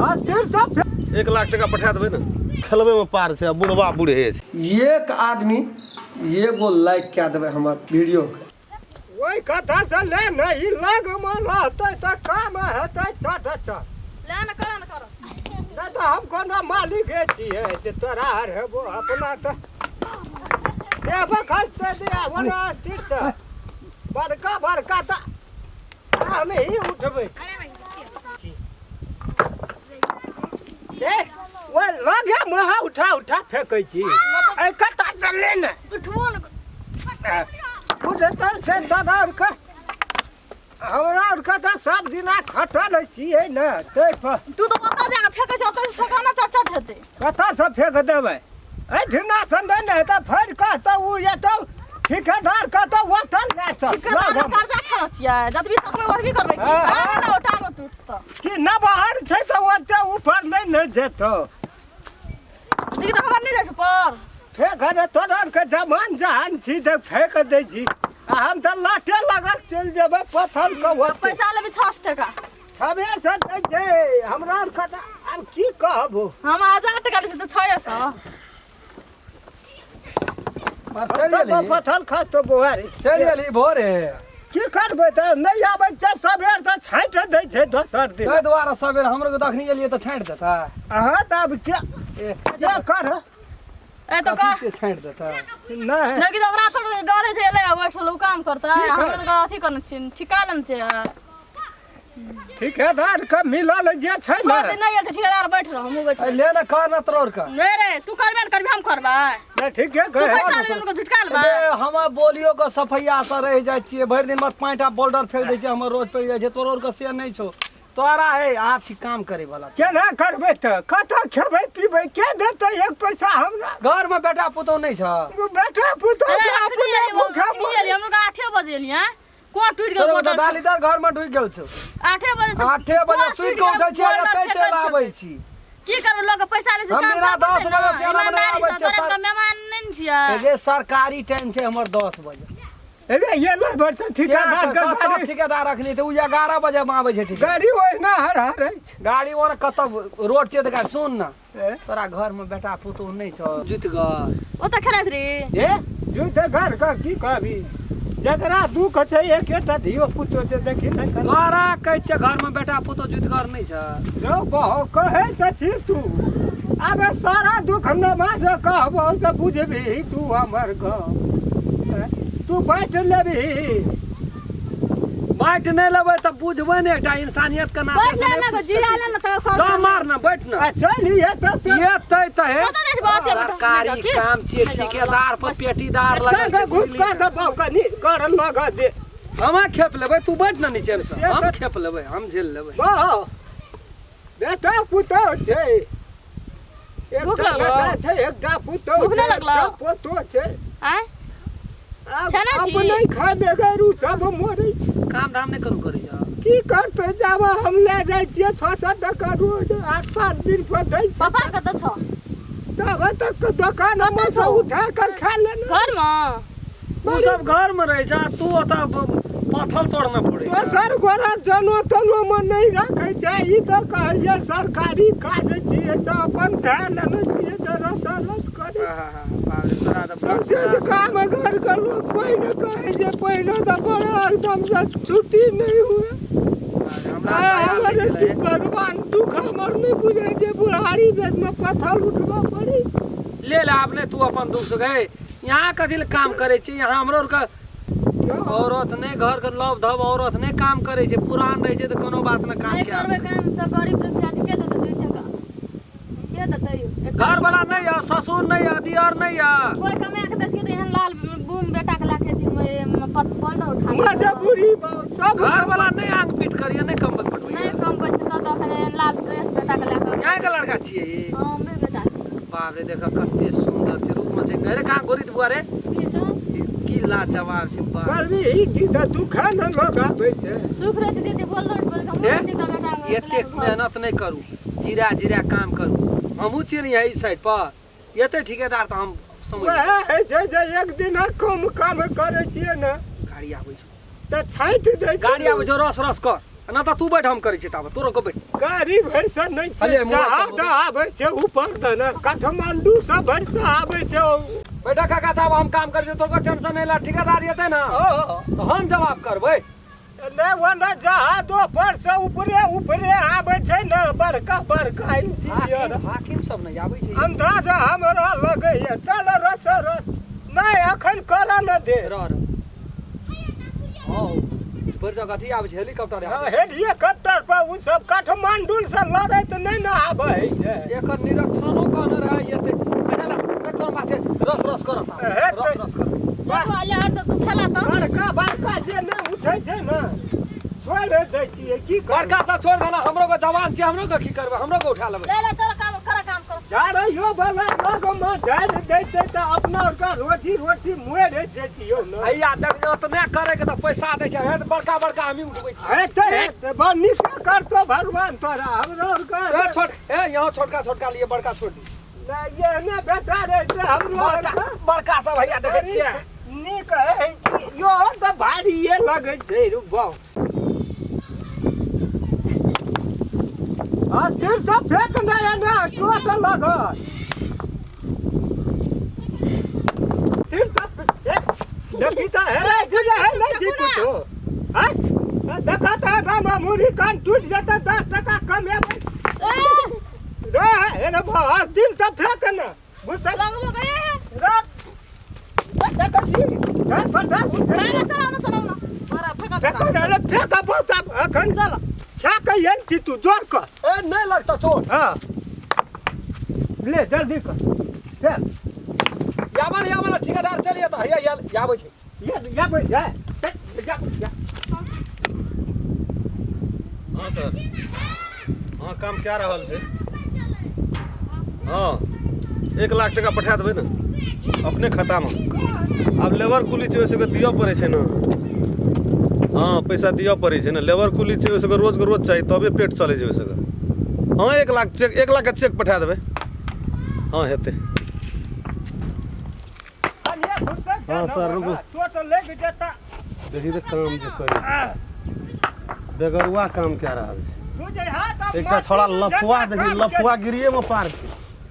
अस्थिर से 1 लाख टका पठा देबै ने। खेलबै मे पार छै आ बुढ़बा बूढ़े छै। एक आदमी एगो लाइक कए देबै हमर वीडियोके। ओहि कथा से ले ने, ई लग मे रहतै तऽ काम हेतै चट चट। ले ने, कर ने, कर। नहि तऽ हम कोनो मालिके छियै जे तोरा आर हेबो? अपना तऽ देबो खसतै दिया ओना अस्थिर से बड़का बड़का तऽ हम ही उठबै। ए ओ लगे महा उठा उठा फेकै छी, ए कतऽ से ले ने। उठबो ने। उठतै से तब आओर के हमरा आरके तऽ सब दिना खटल छियै ने, ताहि पर। तू तऽ ओतऽ जाके फेकै छै, ओतऽ से फेका ने, चट चट हेतै। कतऽसँ फेक देबै? एहिठिना सँ नहि ने हेतै। फेर कहतौ ओ एतौ ठिकेदार, कहतौ ओतऽ लए चल। ठिकेदार लग हम। कर्जा खाना छियै, जतबी सकबै ओतबी करबै की। हाँ। आगे ने ओटांग टूटतौ। कि न बाहर छै तऽ ओते ऊपर नहि ने जेतौ। ठीक तऽ हमर नहि जाइ छै पर। फेक रे, तोरा आरके जमान जहान छी तऽ फेक दै छी आ हम तऽ लाटे लगल चलि जेबै पत्थर के ओते। पैसा लेबै 600 टका। छबे सए दै छै हमरा आरके तऽ आब की कहबो। हम 1000 टका लै छी तऽ 600। चलि गेली। पत्थर खसतो बुआरी। चलि गेली भोरे। की करबै तऽ, नहि आबै छै सबेर तऽ छाँटि दै छै दोसर दिन। ताहि दुआरे सबेर हमरो के दखनी गेलियै तऽ छाँटि देतै। अहाँ तऽ आब के ए के कर। ए तऽ कह। कथी के छाँटि देतै? नहि। नहि कि तऽ ओकरा थोड़े डर होइ छै, एलै आ बैठल ओ काम करतै। की कर? हमरा तऽ अथी करने छियै, ठिका लेने छियै। ठिकेदार के मिलल जे छै ने। छोड़ दे, नहि एल तऽ ठिकेदार बैठ रह, हमहूँ बैठ। ए, ले ने, कर ने तोर के। नहीं रे, तू करबे ने करबी, हम करबै। नहि, ठीके तू कहे। पैसा लेबे, उनको झुटका लेबै। ए, हमर बोलियो के सफैया से रहि जाइ छियै। भरि दिन मत पाँचटा बोल्डर फेंक दै छियै, हमर रोज पड़ि जाइ छै। तोरो के से नहि छौ तोरा। हे, आब छी काम करे वाला। केना करबै तऽ? कतऽ खेबै पीबै? के देतै एक पैसा हमरा? घर में बेटा पुतोह नहि छ? बेटा पुतोह अरे तऽ अखनी अपने एलियै, भूखा अखनी एलियै, हम लोग 8 बजे एलियै, कोन टूटि गेल तोरो बोतल? तऽ दाली दर घर में ढुकि गेल छौ। 8 बजे से 8 बजे कोन सुति टूटि कऽ गेल उठै छियै, बोतल एतै फेकैत चलि आबै फेकैत? छी। की करबै, लोग के पैसा लै छै, हम काम बिना करऽ 10 पड़तै बजे ने, से आना मने ईमानदारी आबै से। छियै तोरा सर। के मेहमान नहि ने छियै। रे, सरकारी टाइम छै हमर 10 बजे। अरे ये लो बरसा ठिकेदार के गाड़ी। ठिकेदार रखनी तऽ ओ 11 बजे मे आबै छै ठिकेदार। गाड़ी ओहिना हर हर अछि। गाड़ी ओना कतऽ रोड छै तऽ गाड़ी सुन ने। ए? तोरा घर में बेटा पुतोह नहि छौ जुति गल? ओतऽ खेलाइत रे। ए जुते घर के की कहबी, जकरा दुख छै एकेटा धियो पुतो छै, देखी नहि कने। तोरा कहै छै घर में बेटा पुतोह जुतिगर नहि छ? जो कहो कहै तऽ छी तू, आबे सारा दुख नमाज कहबो तऽ बुझबही तू हमर गप। तू बाँटि लेबही? बाँटि नहि लेबै तऽ बुझबै ने, एकटा इंसानियत के नाते बैठ से ले नहि ने, पूछि जीरा सकै ले छी। ने तऽ खर। दम मार ने, बैठ ने। आ चलि एतऽ तऽ एतै तऽ हे। कतऽ जाइ छै बाप रे? सरकारी की? काम छियै, ठिकेदार पर पेटीदार लगल चल छै। घुस बुझली कऽ ने? दबाव कनि कर लगा दे। हमे खेप लेबै, तू बैठ ने नीचे से। से हम तऽ- खेप लेबै, हम झेल लेबै। वाह, बेटा पुतोह छै। भूख एकटा लागल? बेटा छै, एकटा पुतोह भूख छै, नहि लागलौ? एकटा पोतो छै। आँय? आब खेने छी? अपने खाय बेगैर उ सब मरै छै। काम धाम नहि करू करै छ? की करतै, जाब हम लए जाइ छियै 600 टका रोज, 8-7 दिन पर दै छै। पापा कतऽ छौ? तब तक दोकान कतऽ से छौ? उठा कऽ खा लेना। घरमे? उ सब घर में रहै छै आ तू ओतऽ पाथल तोड़ने पड़ै छै। दोसर गोरा जनो तनो मे नहि राखै छै। ई तऽ कहैया सरकारी काज छियै तऽ अपन धए लेने छियै तऽ रस रस करै। आहा, बाप रे, तोरा तऽ सबसे जे काम घर के लोग पहिने कहै जे पहिने तऽ बड़ा एकदम से छुट्टी नहि हुए। हमरा आ दया हमर नहि गेलै। भगवान दुख हमर नहि बुझै जे बुढ़ारी बेचमे पत्थर उठबऽ पड़ी। ले ले आब नहि तू अपन दुख सुख। हे, यहाँ कथी लए काम करै छी? यहाँ हमरो आरके औरत नहि, घर के लव धव औरत नहि काम करै छै। पुरान रहै छै तऽ कोनो बात नहि, काम नहि कए करबै काम तऽ गरीब लोग के आदमी के देतै 2 टका? के देतै यौ? घर वाला नहि यऽ, ससुर नहि यऽ, दियर नहि यऽ? कोइ कमा के देखिए तऽ एहन लाल बूम बेटा के लाके पल्डर उठा के मजबूरी बा सब। घर वाला नहि आंग पीट करिए, नहि कमबै खटबै? नहि कमबै छै तऽ एखन एहन लाल ड्रेस बेटा के लाके। यहाँ के लड़का छियै ई? हाँ, हमरे बेटा छै। बाप रे, देख कते सुंदर छै, रूप में छै। अरे कहाँ गोरी बुआ रे, की तऽ? की लाजवाब छै बाप। करबी की तऽ दुखा न लगाबै छै। सुख रहै छै दीदी, बोल बोल के ए? हमहूँ बेटा के एतेक मेहनत नहि करू, जीरा जीरा काम करू। हमहूँ छियै ने यही साइड पर, एते ठिकेदार तऽ हम समझ वएह होइ छै जे एक दिन कम काम करै छियै ने गाड़ी आबै छौ। तऽ छाँटि दै छै। गाड़ी आबै छौ, रस रस कर। ना तऽ तू बैठ, हम करै छियै, ताबे तोरो के बैठ। गाड़ी भरि से नहि छै, अरे, मोबाइल जहाज पर आबै छै ऊपर दने, काठमांडू से भरि से आबै छै। बैठा काका, ताबे हम काम करै छियै, तोरो के टेंशन नहि ला। ठेकेदार एतै ने तऽ हम जवाब करबै। नहि, ओना जहाजो पर से ऊपरे ऊपरे आबै छै ने, बड़का बड़का इंजीनियर। हाकिम हाकिम सब नहि आबै छै। अंदाज हमरा लगैए। चल, रस रस नहि, एखन करऽ ने दे। रह रह, हँ, भरि जगह अथी आबै छै, हेलीकॉप्टर आबै छै। हेलीकॉप्टर पर ओ सब काठमांडू से लड़ैत नहि ने आबै छै। एकर निरीक्षणो कहने रहै एते। अच्छा ला, नहि कोनो बात छै, रस रस करत आब, रस रस करत। देखो अले हट तू खेला तो। बड़का बड़का जे नहि उठै छै ने, छोड़ि दै छियै, की करबै? बड़का सब छोड़ि देना, हमरो के जवान छियै, हमरो के की करबै, हमरो के उठा लेबै। ले ले, चल काम कर, काम कर। झाड़ैयो वाला लगमे झाड़ि दैतै तऽ अपना आरके रोजी रोटी मोड़ि जैतियौ ने। हैया देख, ओतने करे के तऽ पैसा दै छै, हे तऽ बड़का बड़का हमही उठबै छियै। हेतै हेतै, बड़ नीक करतौ भगवान तोरा। हमरो आरके ए छोट, ए यहाँ छोटका छोटका लिए, बड़का छोड़ दी। नहि, एहने बेटा रहै छै हमरो बड़का आरके। बड़का सब हैया देखै छियै। नीक है यो तऽ, भारिये लगै छै रे बाउ। अस्थिर से फेक नहि, एने चोट लगत। स्थिर से फेक, देखी तऽ, हेरे दिले है नहि छी कुछो हैं, देखा तऽ रामा मुड़ी कान टूटि जेतै, 10 टका कमेबै। ए रे हेरे बा, अस्थिर से फेक ने, गुस्सा लगबो गए है। रे देखै छी धर फटा उठै। भागे, चलाओ ना, चलाओ ना, मारा फेंका। फेक। फेंका। रे फेक बहुत, आब अखन चल। खा के एहन छी तू, जोर कर। ए नहि लगतौ चोट। हाँ, ले जल्दी कर, फेक। याबन याबन, ठेकेदार चलिए तऽ हैया या आबै छै। ये या बैठ जा, फेक, जा जा। हाँ सर, हाँ, काम कए रहल छै। हाँ, 1 लाख टका पठा देबै ने अपने खातामे। आब लेबर कुली छै, ओहि सबके दिअ पड़ै छै ने। हाँ, पैसा दिअ पड़ै छै ने। लेबर कुली छै, ओहि सबके रोजके रोज चाही, तबे पेट चलै छै ओहि सबके। हाँ, 1 लाख चेक, 1 लाखके चेक पठा देबै। हाँ, हेतै। कनिए घुसक जा। हाँ, ने सर, रुकू। चोट लागि जेता। देखी तऽ काम जे करै बेगरुआ काम कए रहल छै। तू जे हाथ आब एकटा छोड़ा मशीन लफुआ जकाँ देखी, काम लफुआ गिरिएमे पार छै।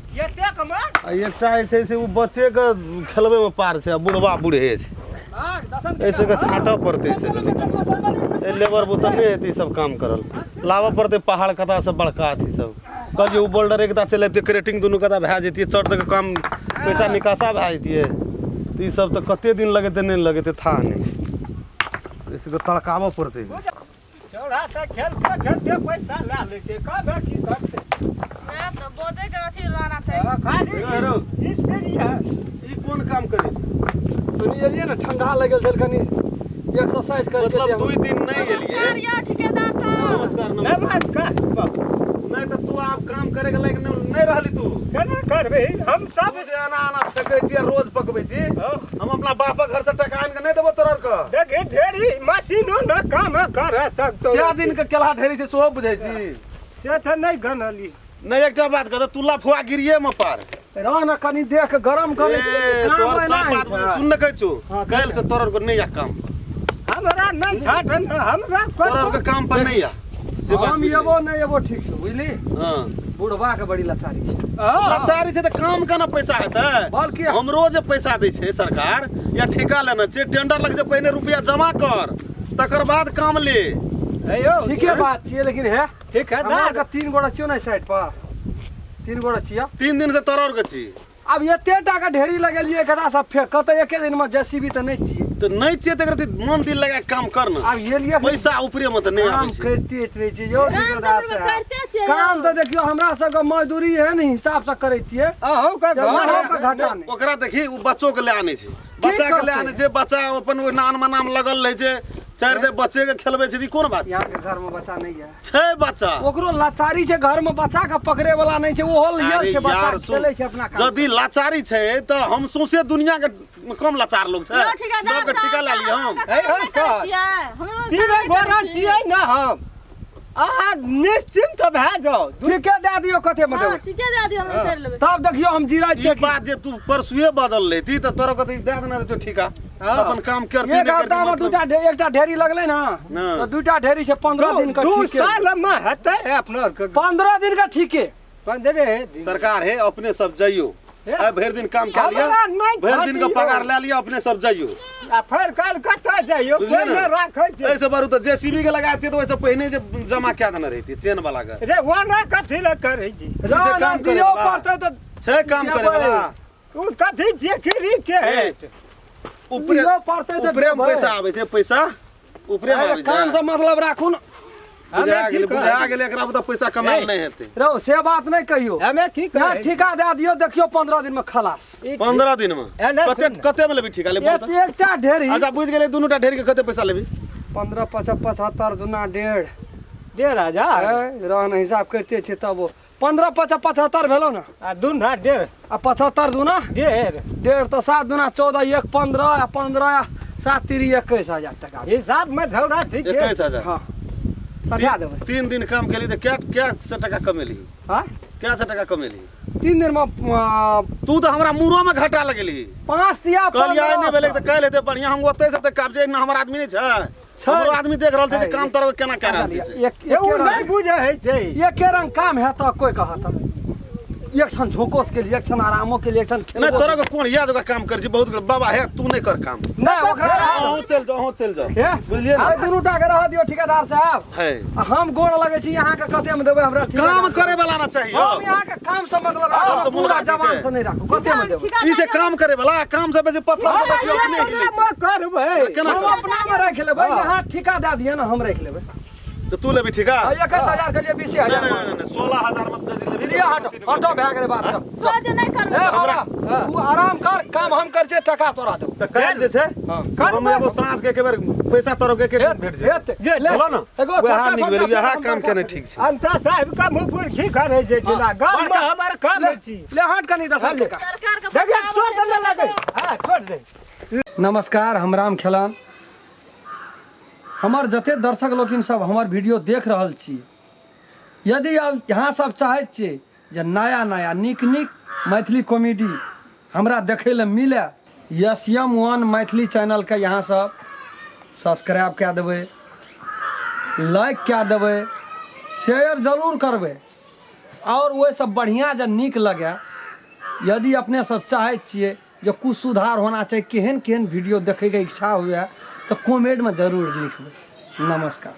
के एतेक मे आ एकटा जे छै से ओ बच्चेके खेलबैमे पार छै, आ बुढ़बा बूढ़े छै। हाँ, दसन। एहि सबके छाँटऽ पड़तै। एहि सबके ए लेबर बुते नहि हेतै ई सब काम करल। लाबऽ पड़तै पहाड़ कता से बड़का अथी सब। कहलियै ओ बोल्डर एकदा चलि अबितै, क्रेटिंग दुनू कता भए जैतियै, चट दऽ कऽ काम पैसा निकासा भए जैतियै। तऽ ई सब तऽ कते दिन लगेतै नहि लगेतै थाह नहि छै। एहि सबके तड़काबऽ पड़तै। चौड़ा से खेलते खेलते पैसा लए लै छै, कमे की करतै? मैं तो बोझे के अथी रहना चाहिए। हाँ, खाली हेरो। स्प्रे। ई कोन काम करै छै? कनि एलियै ने, ठंडा लगल छल, कनि एक्सरसाइज करै मतलब 2 दिन नहि एलियै। नमस्कार यो ठेकेदार साहब। नमस्कार, नमस्कार। नमस्कार। नहि तऽ तू आब काम करे के लायक नहि नहि रहली तू। केना करबै हम सब? सब जे आना आना फेकै छी आ रोज पकबै छी। हाँ। हम अपना बापक घर से टका आनि के नहि देबो तोरा आरके। देखी, ढेरी मशीनो न काम कर सकतो। कए दिन के केला ढेरी छै सेहो बुझै छी? से तऽ नहि गनली। नहि, एकटा बात कह, तू लफुआ गिरिये मे पार। रह ने कनि, देख गरम करै। ए, तोहर सब बात सुन ने, कहै छु काल्हि से तोरा आरके नहि आ काम पर। हमरा नहि छाट न हमरा। तोरा आरके काम पर नहि आ से बात। हम बुझली। एबो नहि एबो, ठीक छै, बुझली? हाँ। बुढ़बा के बड़ी लाचारी छै। लाचारी छै तऽ काम केना पैसा हेतै? बल्कि हमरो जे पैसा दै छै सरकार या ठेका लेने छै, टेंडर लग छै, पहिने रुपया जमा कर, तकर बाद काम ले। यौ। ठीके बात छियै, लेकिन हे ठीक है। हमरा आरके तीन गोड़ा छियौ ने, साइड पर तीन गोड़ा छियै। 3 दिन से तोरा आरके छी। आब एते टाका ढेरी लगेलियै, एकरा सब फेक कतऽ एके दिनमे, जेसीबी तऽ नहि छियै। तऽ नहि छियै तऽ एकरा मन दिल लगा के काम कर ने। आब एलियै। पैसा ऊपरे मे तऽ नहि काम आबै छै। करिते रहै छियै यौ काम तऽ ठेकेदार हम साहब। करिते छियै। काम तऽ देखियौ, हमरा सबके मजदूरी है ने, हिसाब से करै छियै। अहूँके जब घर अहाँके घाटा नहि। ओकरा देखी, ओ बच्चो के लए आनै छै, बच्चा के लए करतै? आनै छै। बच्चा अपन ओहि नान मनाम लगल रहै छै, चारि दे बच्चे के खेलबै छै। तऽ ई कोन बात छै? यहाँ के घर में बच्चा नहीं है। छै बच्चा। ओकरो लाचारी छै, घर में बच्चा के पकड़े वाला नहीं छै, ओहो अरे लियल छै बच्चा, यार सुन, खेलै छै अपना काम। यदि लाचारी छै तऽ हम सौंसे दुनिया के कम लाचार लोग छै? यौ ठेकेदार सबके साहब, ठिका लए लियै हम। अहाँके हे काम हौ नहि करै सर। छियै? हमरो तीन काम नहि गोरा करै छियै ने हम। अहाँ निश्चिंत भए जाउ। ठीके दए दियौ, कते मे हाँ देबै? ठीके दे दियौ, हम कर लेबै। तब देखियौ हम जीरै ई छियै। बात जे तू परसुए बदल लेती तऽ तोरा कथी दए देने रहतो ठीका? हाँ। अपन काम करती एक नहि करती हफ्ता मे मतलब। दूटा एकटा ढेरी लगलै ने, हाँ। तऽ दूटा ढेरी छै 15 दिन के दू ठीके। साल मे हेतै अपना आरके। 15 दिन के ठीके। 15 दिन। सरकार हे, अपने सब जाइयो। हे। आइ भरि दिन काम कए लिअ, हमरा नहि भरि दिन के छाती पगार यौ। लए लिअ, अपने सब जाइयो। आ फेर काल्हि कतऽ जाइयो? बुझलियै कोइ ने? नहि राखै छै। एहिसँ बरू तऽ जेसीबी के लगातियै तऽ ओहिसँ पहिने जे जमा कए देने रहितियै चेन वाला के। रे ओना कथी लए करै छी? रह काम ना करे दियौ वाला। पड़तै तऽ छै काम करे वाला। ओ कथी जेकरी के हे, हेत? ऊपरे दियौ पड़तै तऽ ऊपरे मे देबै। पैसा आबै छै, पैसा ऊपरे मे अरे आबै काम छै। से मतलब राखू ने। बुझा हमे की गेलै, बुझा कहै? गेलै, एकरा तऽ पैसा कमायल नहि हेतै। रौ, से बात नहि कहियौ। हमे की यहाँ कहै? ठीका दए दियौ, देखियौ 15 दिन में खलास। 15 दिन मे? ए, नहि, कते सुन ने। कते मे लेबी ठीका लेबी? एक एकटा ढेरी। अच्छा, बुझि गेलै, दुनूटा ढेरी के कते पैसा लेबी? 15 पचास 75 दुना 1.5। 1.5 हजार। ए, रहन हिसाब करिते छै तब ओ 15 पचास 75 भेलौ ने। आ दुना 1.5। आ 75 दुना 1.5। 1.5 तऽ 7 दुना 14, 1 15 आ 15 आ 7 तिरी 21,000 टका। हिसाब में झौरा ठीक है। 21,000? हँ, सधा देबै। 3 दिन काम केली तऽ कै कै सए टका कमेली? हँ। कै सए टका कमेली? 3 दिन मे तू तऽ हमरा मुरो में घाटा लगेली। 5 दिया। कहलियै आइ नहि भेलै 15 तऽ काल्हि हेतै बढ़िआँ। हम ओतै से तऽ काज जे हमर आदमी नहि छै? छै। हमरो आदमी देख रहल छै जे काम तोरा केना कए रहल छै से। एक ए, ओ एके नहि रंग बुझै है छै। एके रंग काम है तऽ कोइ कहत एक क्षण झोंकोस के लिए, एक क्षण आरामो के लिए, एक क्षण नहि खेलबो। तोरा के कोन इएह जगह काम करै छी बहुत बाबा हे, तू नहि कर काम। नहि, ओकरा रहऽ अहूँ चलि जाउ, अहूँ चलि जाउ। हे। बुझलियै ने? अरे दुनू टा के रहऽ दियौ ठेकेदार साहब। है। आ हम गोड़ लगै छी अहाँके, कते मे देबै हमरा ठेकेदार? काम करे वाला ना चाहिए। हम अहाँके काम से मतलब राखू, सबसँ मूल पूरा बात ई जवान छै। से नहि राखू। कते मे देबै? ई से काम करे वाला, काम से बेसी पत्थर से बेसी अपने हिलै छै। करबै। केना हम करबै? अपना मे राखि लेबै, यहाँ ठीका दए दिअ ने, हम राखि लेबै। तऽ तू लेबी ठीका? 21,000 के लिए बीस नहि हजार नहि नहि नहि, 16,000 मे दे लेबी। लिअ, हटो हटो, भए गेलै बात सब। छोड़ दे, नहि करबै। हे हमरा- बाबा, तू आराम कर, काम हम कर छै, टका तोरा देबो। तऽ काल्हि जे छै हाँ। से हम एगो साँझ के एक बेर पैसा तोरा के एक हेत भेट जेतै। हेत ले। बोलो ने। एगो वएह छोटका नीक छोटका भेल, वएह हम काम बड़का केने करी। ठीक छै। अंता साहेब का मुंह पर की करे छै जिला गाम में बड़का- हमर काम ले, छी। ले हट कनी 10 टका। सरकार के देखिए पैसा आबै छोड़ छै, दे सब लगे। हां, छोड़ दे। नमस्कार, हम राम खेलान। हमर जते दर्शक लोकिन सब हमर वीडियो देख रहल छी, यदि आब यहाँ सब चाहैत छियै जे नया नया नीक नीक मैथिली कॉमेडी हमरा देखै लए मिले, एस एम वन मैथिली चैनलके यहाँ सब सब्सक्राइब कए देबै, लाइक कए देबै, शेयर जरूर करबै। आओर ओहिसँ बढ़िआँ जे नीक लगै, यदि अपने सब चाहै छियै जे कुछ सुधार होना चाही, केहन केहन वीडियो देखैके इच्छा हुए, तऽ कमेंटमे जरूर लिखबै। नमस्कार।